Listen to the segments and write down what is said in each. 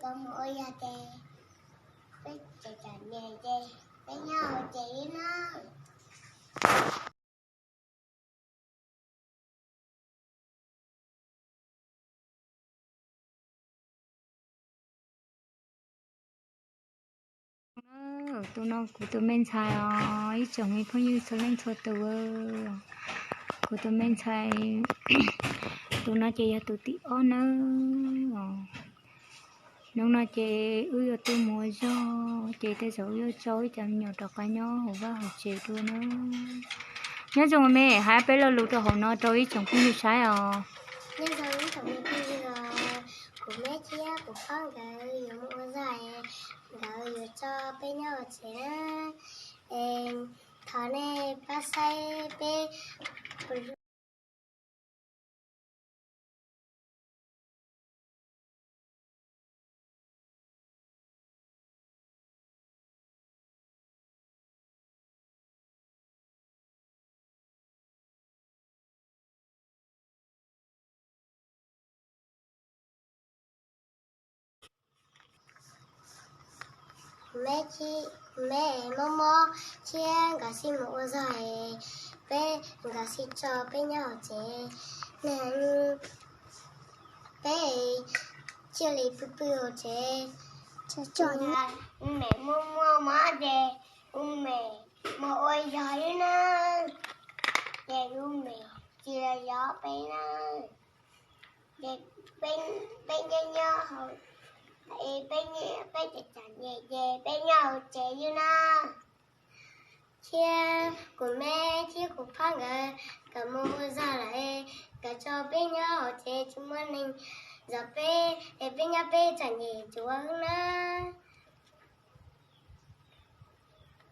Koj mus ua zog ces peb tseem tsam nyem ces peb nyob hauv tsev li na. Tus no kuv tus me ntxhais os, ib tsoom me phooj ywg txhua leej txhua tus. Kuv tus me ntxhais, tus no ces yog tus thib ob nawb. Hnub no ces wb yuav tuaj mus ua zog ces tej zaum wb yuav tso ib cov me nyuam rov qab nyob hauv vaj hauv tsev dua na. Nyob zoo me, hais peb lo lus rau hauv no rau ib tsoom phooj ywg saib os. Nyob zoo ib tsoom me phooj ywg os, kuv me thiab kuv phob nkawd yuav mus ua zog, nkawd yuav tso peb nyob hauv tsev na. Thov nej pab saib peb. Kuv me, kuv me mob mob thiab nkawd xij mus ua zog, peb, nkawd xij tso peb nyob hauv tsev, peb thiaj li pw pw hauv tsev. Kuv me muaj muaj mob ces kuv me mus ua zog li na, ces kuv me tsis los zov peb na. Ces peb nyob nyob hauv, peb, peb tseem tsam nyem ces peb nyob hauv tsev li na. Thiab kuv me thiab kuv phob nkawd, nkawd mus ua zog lawm, nkawd tso peb nyob hauv tsev tsis muaj neeg zov peb es peb nyob peb tsam nyem tsuav na.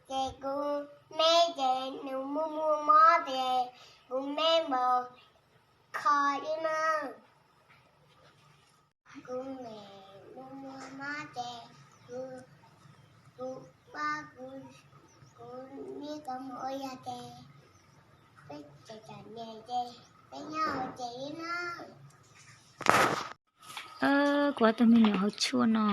Ces kuv me ces nws muaj muaj mob ces kuv me mus kho li na. Kuv me muaj muaj mob ces kuv, kuv pab kuv, kuv me kov mus ua zog ces peb tseem tsam nyem ces peb nyob hauv tsev li na. Kuv ob tug me nyuam hauv tshuaj no.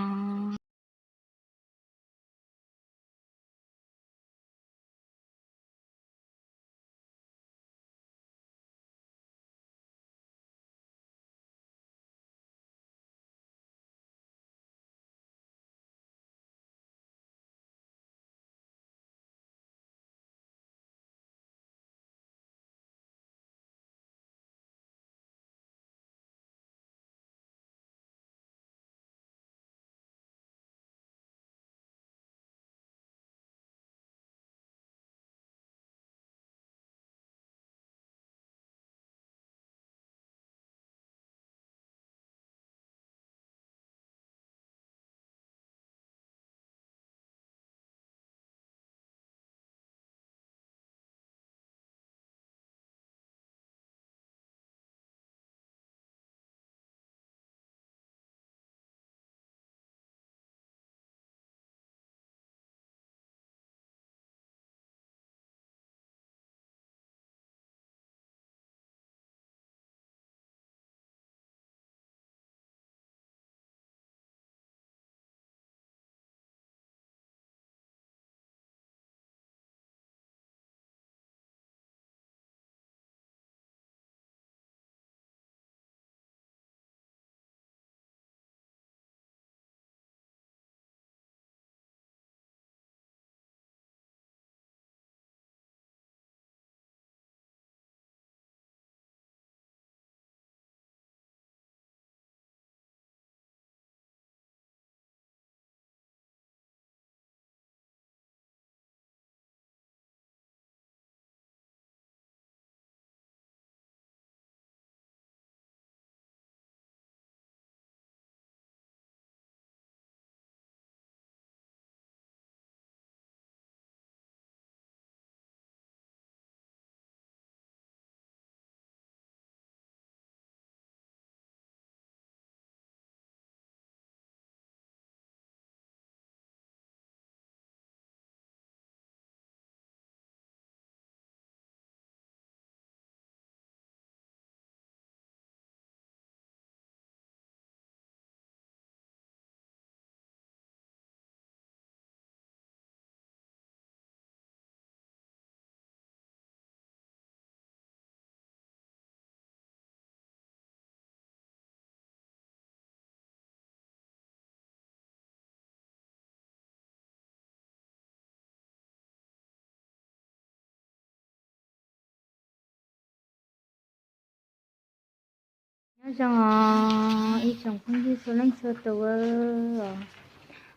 Nyob zoo os ib tsoom phooj ywg txhua leej txhua tus,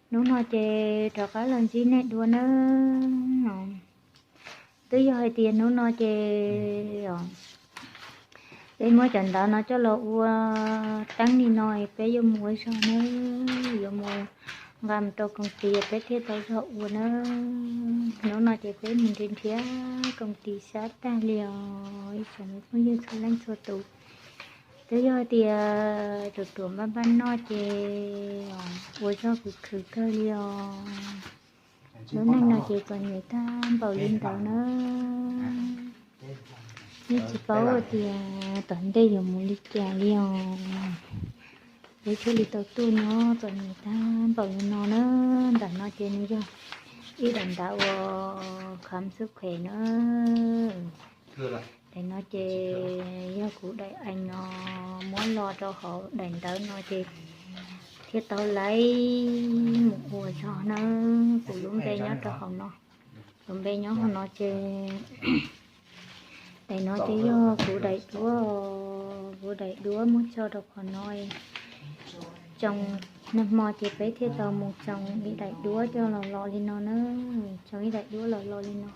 hnub no ces rov qab los ntsib nej dua nawb. Twb yog hais tias hnub no ces peb muab cov ntawv no coj los ua teeb li no, peb yuav mus ua zog nawb, yuav mus nqa mus rau koom tis peb thiaj tau zog ua nawb. Hnub no ces peb mus nrhiav nrhiav koom tis sab tag li os ib tsoom phooj ywg txhua leej txhua tus. Twb yog tias ruam ruam npaj npaj noj ces ua zog khwv khwv kawg li os. Lub neej no ces txom nyem tag npaum li ntawd na. Yeej tsis paub tias tom ntej yuav mus li cas li os. Peb thiaj li tau tuaj nyob txom nyem tag npaum li no na. Ntawm no ces nws yog ib daim ntawv uas kham xub khes na. Daim no ces yog kuv daim ees no muab lo rau hauv daim ntawv no ces thiaj tau laib mus ua zog na. Kuv lub npe nyob rau hauv no, kuv npe nyob hauv no ces daim no ces yog kuv daim duab, kuv daim duab muab tso rau qhov no. Tsoo, nag hmo ces peb thiaj tau mus tsoo ib daim duab coj los lo li no na. Tsoo ib daim duab los lo li no.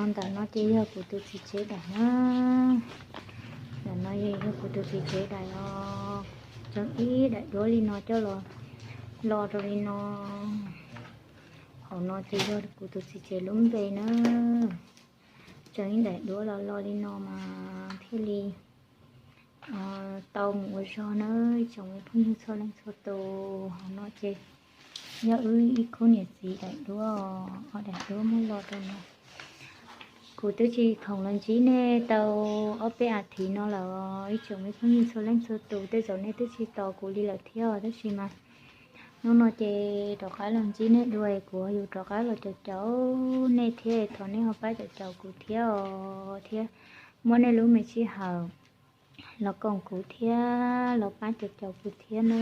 Ntawm no ces yog kuv tus txiv tsev daim na. Ntawm no yog kuv tus txiv tsev daim os. Tsoo ib daim duab li no coj los lo rau li no. Hauv no ces yog kuv tus txiv tsev lub npe na. Tsoo ib daim duab los lo li no mas thiaj li tau mus ua zog na ib tsoom phooj ywg txhua leej txhua tus. Hauv no ces yog wb ib khub niam txiv daim duab, ob daim duab muab lo rau no. Kuv twb tsis khoom los ntsib nej tau ob peb as thiv no lawm os ib tsoom phooj ywg txhua leej txhua tus. Tej zaum nej twb tsis tos kuv li lawm thiab tab sis mas hnub no ces rov qab los ntsib nej dua, kuv yuav rov qab los caum caum nej thiab. Thov nej ho pab caum caum kuv thiab os, thiab muab nej lub me sij hawm los koom kuv thiab los pab caum caum kuv thiab na.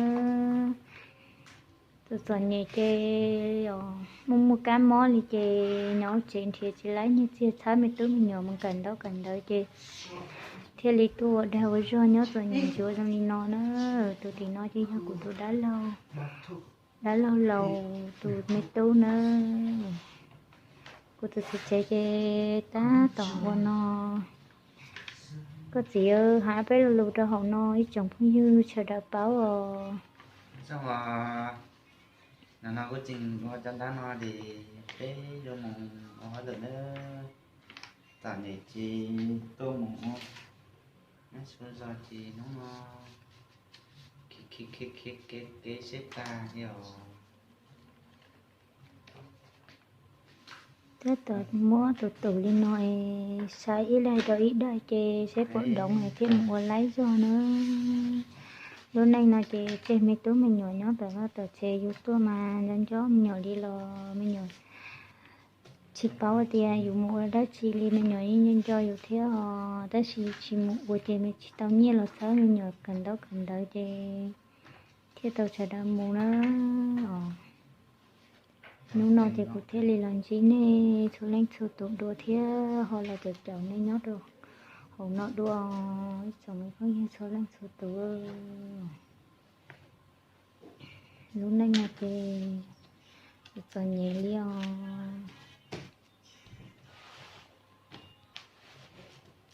Txom txom nyem ces muaj muaj kab mob li ces nyob tsev nrhiav tsis laib nyiaj txiag txhawb me tub me nyuam mus kawm ntaub kawm ntawv ces thiaj li tuaj ua dag ua zog nyob txom nyem ntsuav zoo li no na. Tus tim no ces yog kuv tus dab laug, dab laug laus tus me tub na. Kuv tus txiv tsev ces tab tom ua no. Koj txiv, hais peb lo lus rau hauv no ib tsoom phooj ywg sawv daws paub os. No no kuv tseem ua cov ntab no ces peb yuav mus ua hauj lwm na. Txom nyem ces tuaj mus ua, nab su zog ces hnub no kev seb tag li os. Tab tom muab tus tus li no es saib ib leeg rau ib daim ces seb puas doov es thiaj mus ua laib zog na. Lub neej no ces tseg me tub me nyuam nyob tom vaj tom tsev, yus tuaj mas nco nco me nyuam li los me nyuam tsis paub tias yus mus ua dab tsi li, me nyuam yeej nco nco yus thiab os. Tab sis tsis mus ua ces tsis tau nyiaj los txhawb me nyuam kawm ntaub kawm ntawv ces thiaj tau sawv daws mus na. Hnub no ces kuv thiaj li los ntsib nej txhua leej txhua tus dua thiab ho los caum caum nej nyob rau hauv no dua, ib tsoom me phooj ywg txhua leej txhua tus. Lub neej no ces txom nyem li os.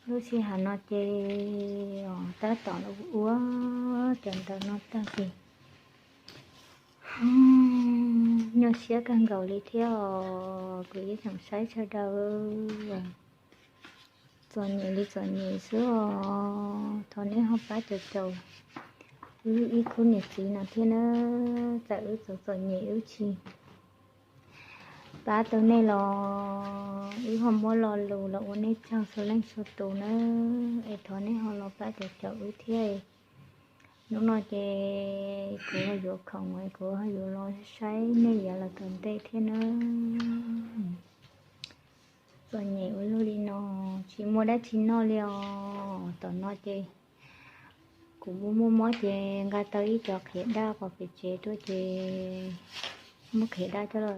Lub sij hawm no ces tab tom ua cov ntawv no tag ces nyuaj siab kawg nkaus li thiab os. Kuv ib tsoom saib sawv daws, txom nyem li txom nyem xwb os. Thov nej ho pab caum caum wb ib khub niam txiv no thiab na. Txawm wb txom txom nyem wb tsis pab tau nej los wb ho muab lo lus los ua nej tsaug txhua leej txhua tus na. Es thov nej ho los pab caum caum wb thiab. Hnub no ces kuv ho yuav khoom es kuv ho yuav los saib nej yav los tom ntej thiab na. Txom nyem ua luaj li no, tsis muaj dab tsi noj li os. Tom no ces kuv muaj muaj mob ces nqa tau ib co qhiav daj qos pem tsev tuaj ces muab qhiav daj coj los